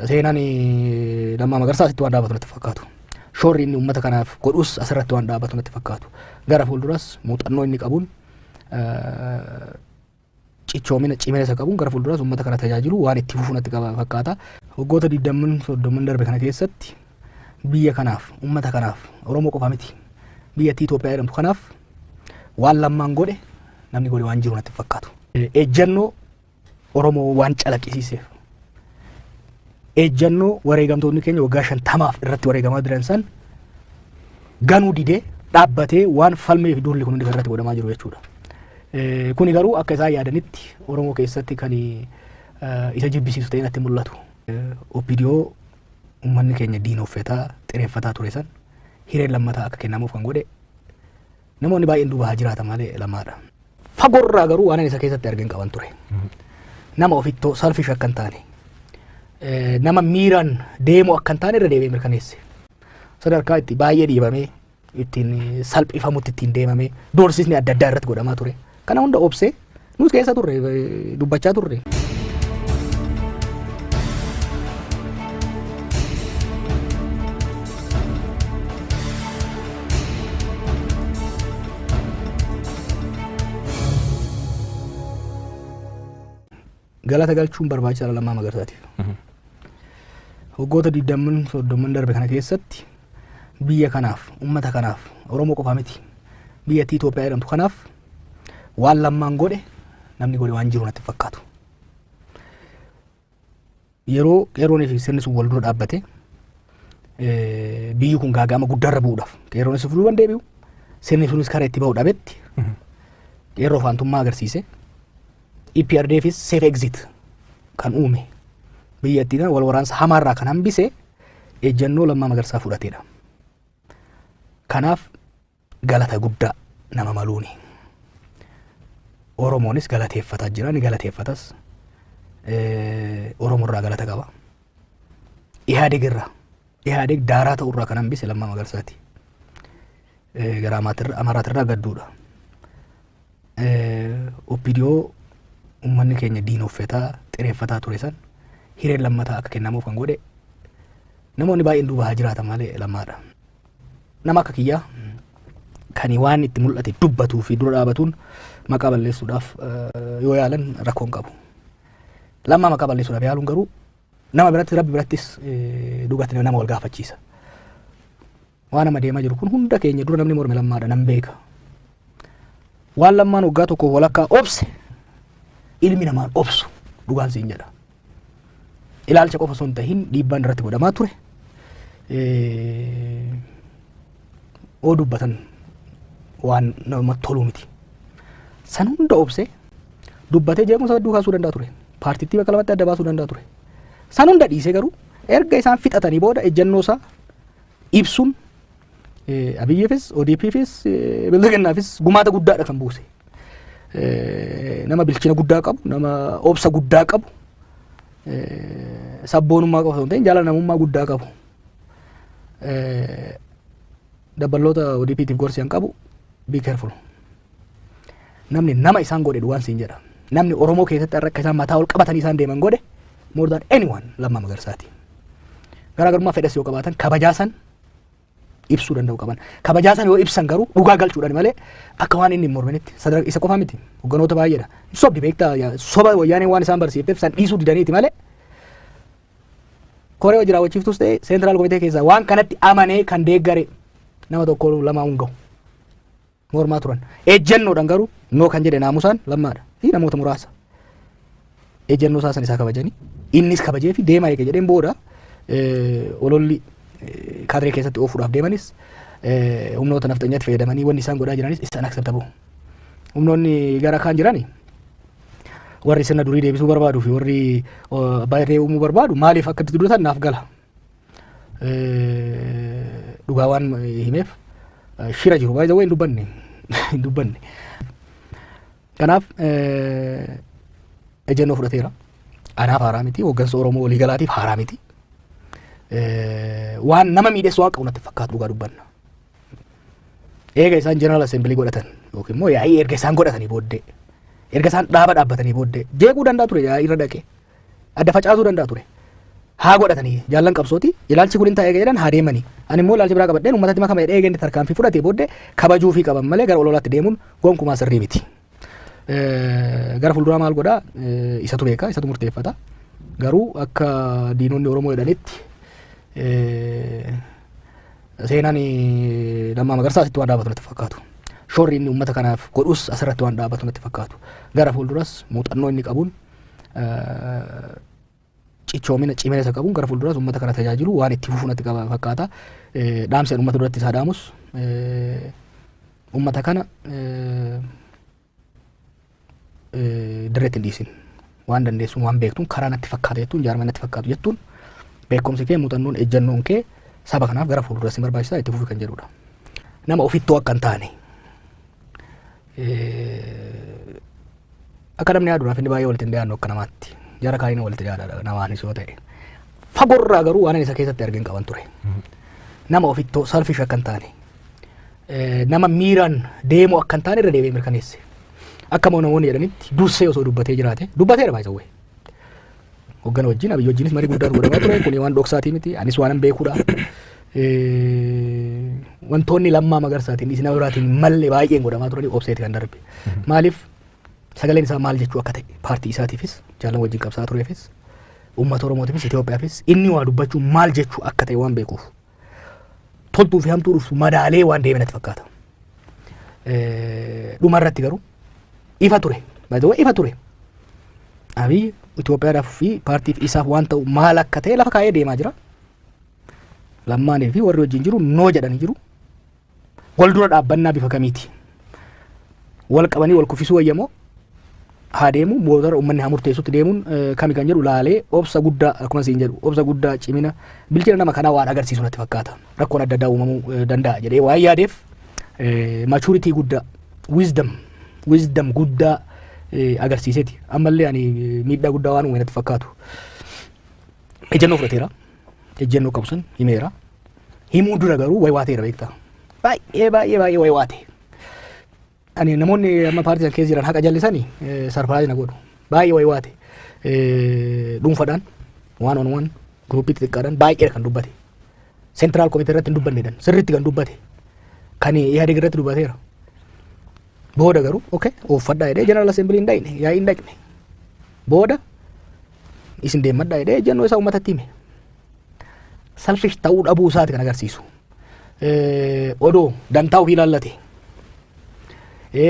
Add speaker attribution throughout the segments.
Speaker 1: Seenaan Lammaa Magarsaa asitti waan dhaabatu natti fakkaatu. Shoorri inni uummata kanaaf godhus asirratti waan dhaabatu natti fakkaatu. Gara fuulduras muuxannoo inni qabuun, cichoomina cimina isa qabuun gara fuulduras uummata kana tajaajilu waan itti fufu natti fakkaata. Waggoota 20 30 darbe kana keessatti biyya kanaaf, uummata kanaaf, Oromoo qofa miti, biyyattii Itoophiyaa jedhamtu kanaaf waan Lammaan godhe namni godhe waan jiru natti fakkaatu. Ejjennoo Oromoo waan calaqqisiiseef, ejjennoo wareegamtoonni keenya waggaa 50f irratti wareegamaa jiran san ganuu didee dhaabbatee waan falmee fi duulli kun hundi kan irratti godhamaa jiru jechuudha. Kuni garuu akka isaan yaadanitti Oromoo keessatti kan isa jibbisiisu ta'ee natti mul'atu. OPDO uummanni keenya diinooffetaa xireeffataa ture san hireen lammataa akka kennamuuf kan godhe namoonni baay'een duuba haa jiraatan malee Lammaadha. Fagoorraa garuu waan ani isa keessatti argeen qaban ture. Nama ofittoo, selfish akka hin taane, nama miiraan deemu akka hin taane irra deebi'ee mirkaneesse. Sadarkaa itti baay'ee dhiibamee, ittiin salphifamutti ittiin deemamee, doorsisni adda addaa irratti godhamaa ture. Kana hunda obsee nus keessa turre, dubbachaa turre. Galata galchuun barbaachisaadha Lammaa Magarsaatiif. Waggoota 20 30 darbe kana keessatti biyya kanaaf, uummata kanaaf, Oromoo qofa miti, biyyattii Itoophiyaa jedhamtu kanaaf waan Lammaan godhe namni godhe waan jiru natti hin fakkaatu. Yeroo qeerroonii fi sirni sun wal dura dhaabbate, biyyi kun gaaga'ama guddaarra bu'uudhaaf qeerroonis of duuban deebi'u, sirni sunis karaa itti ba'u dhabetti, qeerroo faantummaa agarsiise, EPRDFis safe exit kan uume, biyyattii kana wal waraansa hamaarraa kan hambise ejjennoo Lammaa Magarsaa fudhatedha. Kanaaf galata guddaa nama maluuni. Oromoonis galateeffataa jira, ni galateeffatas. Oromoo irraa galata qaba. Ihaadeg irraa, Ihaadeg daaraa ta'urraa kan hambise Lammaa Magarsaati. Gara Amaaraatirraa gadduudha. OPDO uummanni keenya diinoffetaa xireeffataa ture san hireen lammataa akka kennamuuf kan godhe namoonni baay'een duuba haa jiraatan malee Lammaadha. Nama akka kiyyaa kan waan itti mul'ate dubbatuu fi dura dhaabatuun maqaa balleessuudhaaf yoo yaalan rakkoon qabu. Lammaa maqaa balleessuudhaaf yaaluun garuu nama biratti, Rabbi birattis dhugatti nama wal gaafachiisa. Waan amma deemaa jiru kun hunda keenya dura namni morme Lammaadha, nan beeka. Waan Lammaan waggaa tokko walakkaa obse ilmi namaan obsu, dhugaan siin jedha. Ilaalcha qofa osoo hin tahin dhiibbaan irratti godhamaa ture. Oo dubbatan waan namatti toluu miti. San hunda obsee dubbatee jeequmsa hedduu kaasuu danda'a ture. Paartittii bakka lamatti adda baasuu danda'a ture. San hunda dhiisee garuu erga isaan fixatanii booda ejjennoo isaa ibsuun Abiyyiifis, ODPfis, Bilxiginnaafis gumaata guddaadha kan buuse. Nama bilchina guddaa qabu, nama obsa guddaa qabu, sabboonummaa qofa osoo hin ta'in jaalala namummaa guddaa qabu. Dabballoota ODPtiif gorsi an qabu, be careful. Namni nama isaan godhe, dhugaan siin jedha. Namni Oromoo keessatti har'a akka isaan mataa ol qabatanii isaan deeman godhe more than anyone Lammaa Magarsaati. Garaagarummaa fedhas yoo qabaatan kabajaa san ibsuu danda'u qaban. Kabajaa san yoo ibsan garuu dhugaa galchuudhaan malee akka waan inni hin morminitti sadarkaa isa qofaa miti, hogganoota baay'eedha. Sobdi beektaa, soba Wayyaaneen waan isaan barsiifteef san dhiisuu didaniiti malee koree hojii raawwachiiftus ta'e central committee keessaa waan kanatti amanee kan deeggare nama tokko lamaa hin gahu. Mormaa turan. Ejjennoodhaan garuu no kan jedhe naamusaan Lammaadha fi namoota muraasa. Ejjennoo isaa san isaa kabajanii, innis kabajee fi deemaa eega jedheen booda, ololli kaadiree keessatti oofuudhaaf deemanis, humnoota nafxanyaatti fayyadamanii wanni isaan godhaa jiranis is unacceptable. Humnoonni gara kaan jirani, warri sirna durii deebisuu barbaaduu fi warri abbaa irree uumuu barbaadu, maaliif akka itti dubbatan naaf gala. Dhugaa waan himeef shira jiru baay'ee hin dubbanne, hin dubbanne. Kanaaf ejjennoo fudhateera. Anaaf haaraa miti, hooggansa Oromoo waliigalaatiif haaraa miti. Waan nama miidhessu waan qabu natti fakkaatu, dhugaa dubbanna. Eega isaan General Assembly godhatan yookiin immoo yaa'ii erga isaan godhatanii booddee, erga isaan dhaaba dhaabbatanii booddee jeequu danda'a ture, yaa'ii irra dhaqee adda facaasuu danda'a ture. Haa godhatanii jaallan qabsooti, ilaalchi kun hin taa'ee jedhan haa deemanii. Ani immoo ilaalchi biraa qabadheen uummatatti makama jedhee eegenne tarkaanfii fudhatee booddee kabajuufii qaban malee gara ololaatti deemuun gonkumaa sirrii miti. Gara fuulduraa maal godhaa isatu beeka, isatu murteeffata. Garuu akka diinonni Oromoo jedhanitti seenaan Lammaa Magarsaa asitti waan dhaabatu natti fakkaatu. Shoorri inni uummata kanaaf godhus asirratti waan dhaabatu natti fakkaatu. Gara fuulduras muuxannoo inni qabuun, cichoomina cimina isa qabuun gara fuulduras uummata kana tajaajilu waan itti fufu natti fakkaata. Dhaamsa uummata duratti isaa dhaamus, uummata kana dirreetti hin dhiisin. Waan dandeessuun, waan beektuun, karaa natti fakkaata jettuun, jaarmaa natti fakkaatu jettuun, beekumsi kee, muuxannoon, ejjannoon kee saba kanaaf gara fuulduras si barbaachisaa, itti fufi kan jedhudha. Nama ofittoo akka hin taane, akka namni yaaduudhaaf inni baay'ee walitti hin dhiyaannu, akka namaatti jara kaaniin walitti dhiyaadha namaanis yoo ta'e. Fagoorraa garuu waan ani isa keessatti argin qaban ture. Nama ofittoo, selfish akka hin taane, nama miiraan deemu akka hin taane irra deebi'ee mirkaneesse. Akka namoonni jedhanitti dursee osoo dubbatee jiraate, dubbateera baay'ee. Hoggana wajjin, Abiyyi wajjinis marii guddaan godhamaa ture. Kuni waan dhoksaatii miti, anis waan beekuudha. Wantoonni Lammaa Magarsaatiin isin biraatiin malle baay'een godhamaa turanii obseeti kan darbe. Maaliif? Sagaleen isaa maal jechuu akka ta'e paartii isaatiifis, jaalan wajjin qabsaa tureefis, uummata Oromootiifis, Itoophiyaafis inni waa dubbachuu maal jechuu akka ta'e waan beekuuf, toltuu fi hamtuu dhuftu madaalee waan deeme natti fakkaata. Dhuma irratti garuu ifa ture. By the way, ifa ture. Abiy Itoophiyaadhaaf fi paartiif isaaf waan ta'u maal akka ta'e lafa kaa'ee deemaa jira. Lammaanii fi warri wajjin jiru no jedhanii jiru. Wal dura dhaabbannaa bifa kamiiti? Wal qabanii wal kuffisuu wayyamoo, haa deemu, motora uummanni haa murteessutti deemuun kami kan jedhu laalee, obsa guddaa, akkuma siin jedhu, obsa guddaa, cimina, bilchina nama kanaa waan agarsiisu natti fakkaata. Rakkoon adda addaa uumamuu danda'a jedhee waan yaadeef, maturity guddaa, wisdom guddaa agarsiiseeti. Ammallee ani miidhaa guddaa waan uume natti fakkaatu. Ejjennoo fudhateera. Ejjennoo qabu sun himeera. Himuu dura garuu waywaateera, beektaa. Baay'ee baay'ee baay'ee waywaate. Ani namoonni amma paartii sana keessa jiran haqa jallisanii surprise na godhu. Baay'ee waywaate. Dhuunfaadhaan, one on one, groupii xixiqqaadhaan baay'ee kan dubbate. Central committee irratti hin dubbanneedhaan sirriitti kan dubbate. Kan Ihaadig irratti dubbateera. Booda garuu okay uffadhaa jedhee General Assembly hin dhaqne, yaa'ii hin dhaqne. Booda isin deemmadhaa jedhee ejjennoo isaa uummatatti hime. Selfish ta'uu dhabuu isaati kan agarsiisu. Odoo dantaa ofii ilaallate,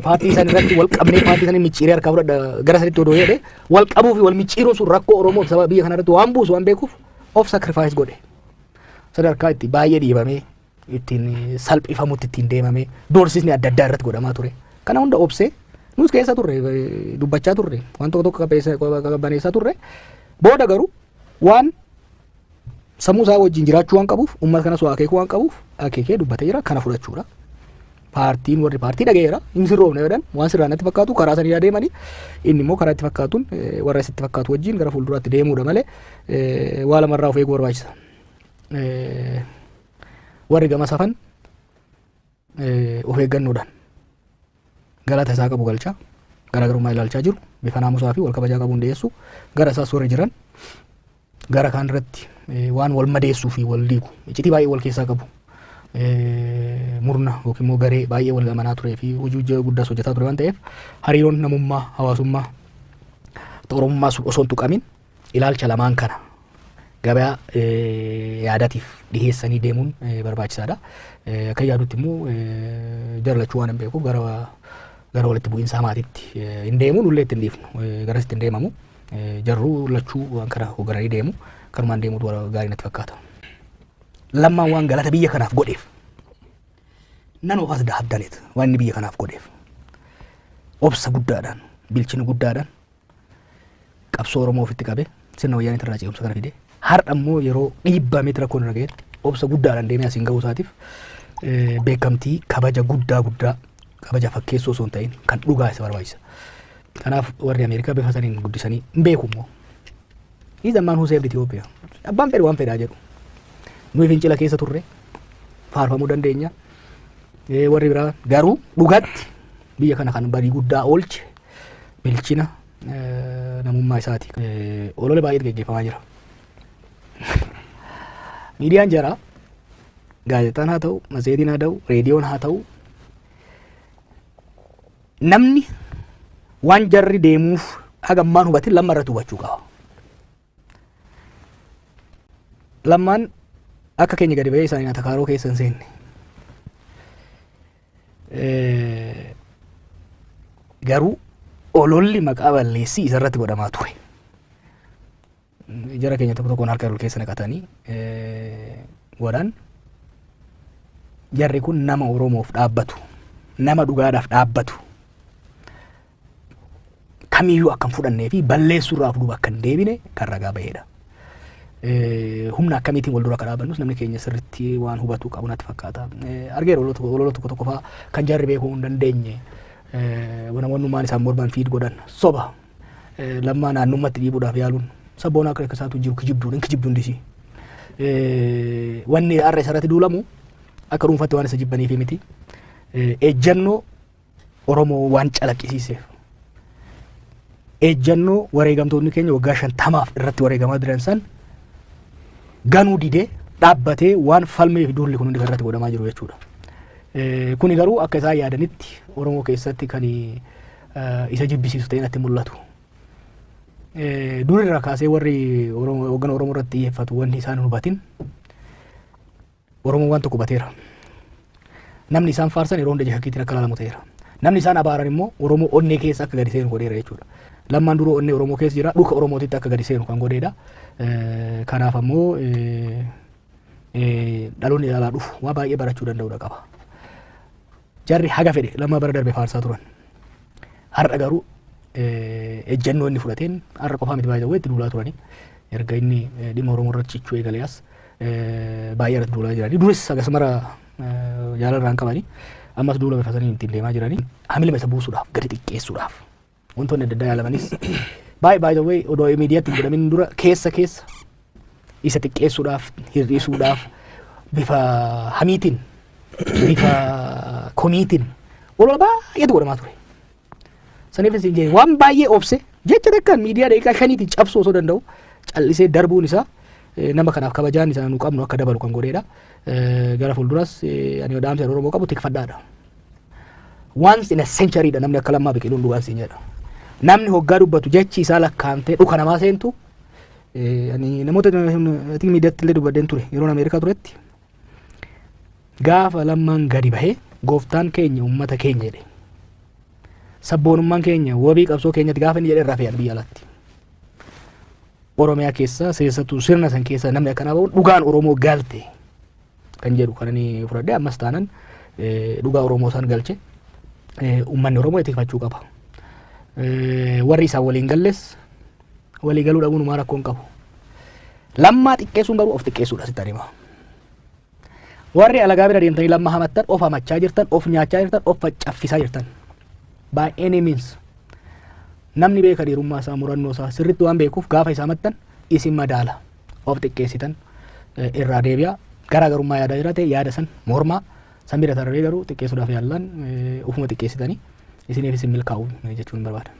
Speaker 1: paartii isaan irratti wal qabnee paartii isaanii micciiree harkaa fudhadha gara sanitti odoo jedhe, wal qabuu fi wal micciiruun sun rakkoo Oromoo saba biyya kana irratti waan buusu waan beekuuf of sacrifice godhe. Sadarkaa itti baay'ee dhiibamee, ittiin salphifamutti, ittiin deemamee, doorsisni adda addaa irratti godhamaa ture. Kana hunda obsee, nus keessa turre, dubbachaa turre, waan tokko tokko qabbaneessaa turre. Booda garuu waan sammuu isaa wajjin jiraachuu waan qabuuf, uummata kanas waa akeekuu waan qabuuf, akeekee dubbatee jira, kana fudhachuudha. Paartiin, warri paartii dhagayeera, hin sirroofne jedhan, waan sirraa natti fakkaatu karaa sanii adeemanii, inni immoo karaa itti fakkaatuun warra isitti fakkaatu wajjin gara fuulduraatti deemuudha malee, waa lamarraa of eeguu barbaachisa. Warri gama safan of eeggannoodhaan galata isaa qabu galchaa, garaagarummaa ilaalchaa jiru bifa naamusaa fi wal kabajaa qabuun dhiyeessu, gara isaas warri jiran gara kaan irratti waan wal madeessuu fi wal diigu, iccitii baay'ee wal keessaa qabu, murna yookiin immoo garee baay'ee wal amanaa turee fi hojii guddaas hojjetaa ture waan ta'eef, hariiroon namummaa, hawaasummaa, oromummaa sun osoo hin tuqamin ilaalcha lamaan kana gabaa yaadatiif dhiheessanii deemuun barbaachisaadha. Akka yaadutti immoo jara lachuu waan hin beekuuf gara walitti bu'iinsa hamaatitti hin deemu, nullee itti hin dhiifnu, garasitti hin deemamu. Jarruu lachuu waan kana hooggananii deemu, kanumaan deemuutu gaarii natti fakkaata. Lammaan waan galata biyya kanaaf godheef, none of us have done it, waan inni biyya kanaaf godheef, obsa guddaadhaan, bilchina guddaadhaan qabsoo Oromoo ofitti qabe, sirna wayyaaniitti irraa ce'umsa kana fide, har'a immoo yeroo dhiibbaa rakkoon irra ga'etti obsa guddaadhaan deemee asiin ga'uu isaatiif beekamtii, kabaja guddaa guddaa, kabaja fakkeessoo osoo hin ta'in kan dhugaa isa barbaachisa. Kanaaf warri Ameerikaa bifa saniin guddisanii hin beeku immoo. He's the man who saved Ethiopia. Abbaan fedhe waan fedhaa jedhu. Nuyi fincila keessa turre faarfamuu dandeenya. Warri biraa garuu dhugatti biyya kana kan badii guddaa oolche bilchina namummaa isaati. Olola baay'eetu geggeeffamaa jira. Miidiyaan jaraa gaazexaan haa ta'u, matseetiin haa ta'u, reediyoon haa ta'u, namni waan jarri deemuuf haga ammaan hubatin Lamma irratti hubachuu qaba. Lammaan akka keenya gadi ba'ee isaanii atakaaroo keessa hin seenne. Garuu ololli maqaa balleessii isarratti godhamaa ture. Jara keenya tokko tokkoon harka ol keessa naqatanii godhan. Jarri kun nama Oromoof dhaabbatu, nama dhugaadhaaf dhaabbatu kamiyyuu akka hin fudhannee fi balleessuurraa of duuba akka hin deebine kan ragaa bahedha. Humna akkamiitiin wal dura akka dhaabannus namni keenya sirriitti waan hubatu qabu natti fakkaata. Argeera olola tokko tokko fa'aa kan jarri beekuu hin dandeenye, namoonni isaan morman feed godhan soba. Lammaa naannummatti dhiibuudhaaf yaaluun sabboona akka isaatu jiru kijibduun hin kijibduun disii. Wanni har'a isarratti duulamu akka dhuunfaatti waan isa jibbaniif miti. Ejjannoo Oromoo waan calaqqisiiseef. Ejjannoo wareegamtoonni keenya waggaa 50f irratti wareegamaa jiran san ganuu didee dhaabbatee waan falmee fi duulli kun hundi kan irratti godhamaa jiru jechuudha. Kuni garuu akka isaan yaadanitti Oromoo keessatti kan isa jibbisiisu ta'ee natti mul'atu. Dur irraa kaasee warri hoggana Oromoo irratti xiyyeeffatu wanni isaan hin hubatin, Oromoon waan tokko hubateera. Namni isaan faarsan yeroo hunda ija shakkiitiin akka ilaalamu ta'eera. Namni isaan abaaran immoo Oromoo onnee keessa akka gadi seenu godheera jechuudha. Lammaan duruu onnee Oromoo keessa jira, dhuka Oromootitti akka gadi seenu kan godheedha. Kanaaf ammoo dhaloonni ilaalaa dhufu waa baay'ee barachuu danda'uudha qaba. Jarri haga fedhe Lammaa bara darbe faarsaa turan. Har'a garuu ejjennoo inni fudhateen har'a qofaa miti, baay'ee itti duulaa turanii. Erga inni dhimma Oromoo irratti cichuu eegalee as baay'ee irratti duulaa jiranii. Duris akkasumara jaalarraan qabanii ammas duula bifa saniin ittiin deemaa jiranii. Hamilima isa buusuudhaaf, gadi xiqqeessuudhaaf wantoonni adda addaa yaalamanis baay'ee baay'ee way odoo miidiyaatti hin godhamin dura keessa keessa isa xiqqeessuudhaaf, hir'isuudhaaf, bifa hamiitiin, bifa komiitiin olola baay'eetu godhamaa ture. Saniif isin jee waan baay'ee obse, jecha takkaan miidiyaa daqiiqaa 5tiin cabsuu osoo danda'u callisee darbuun isaa nama kanaaf kabajaan isaa nu qabnu akka dabalu kan godheedha. Gara fuulduras ani dhaamsa Oromoo qabu tikfadhaadha. Once in a century dha namni akka Lammaa biqiluun, dhugaan siin jedha. Namni hoggaa dubbatu jechi isaa lakkaa'amtee dhuka namaa seentu. Ani namoota miidiyaatti illee dubbadheen ture yeroon Ameerikaa turetti. Gaafa Lammaan gadi bahee "Gooftaan keenya uummata keenya" jedhe. "Sabboonummaan keenya wabii qabsoo keenyatti" gaafa inni jedhe irraa fe'an biyya alaatti. Oromiyaa keessa keessattuu sirna san keessa namni akkanaa bahuun dhugaan Oromoo galte kan jedhu kan inni fudhadhee, ammas taanan dhugaa Oromoo isaan galche uummanni Oromoo tikfachuu qaba. Warri isaan waliin galles walii galuu dhabuun maa rakkoo hin qabu. Lammaa xiqqeessuun garuu of xiqqeessuudha, sitti adeema. Warri alagaa bira deemtanii Lammaa hamattan of hamachaa jirtan, of nyaachaa jirtan, of caffisaa jirtan. By any means. Namni beeka dhiirummaa isaa, murannoo isaa sirriitti waan beekuuf gaafa isaa hamattan isin madaala. Of xiqqeessitan, irraa deebi'a. Garaagarummaa yaadaa jiraate yaada san mormaa san bira tarree, garuu xiqqeessuudhaaf yaallaan ufuma xiqqeessitanii isiniif isin milkaa'u jechuun barbaada.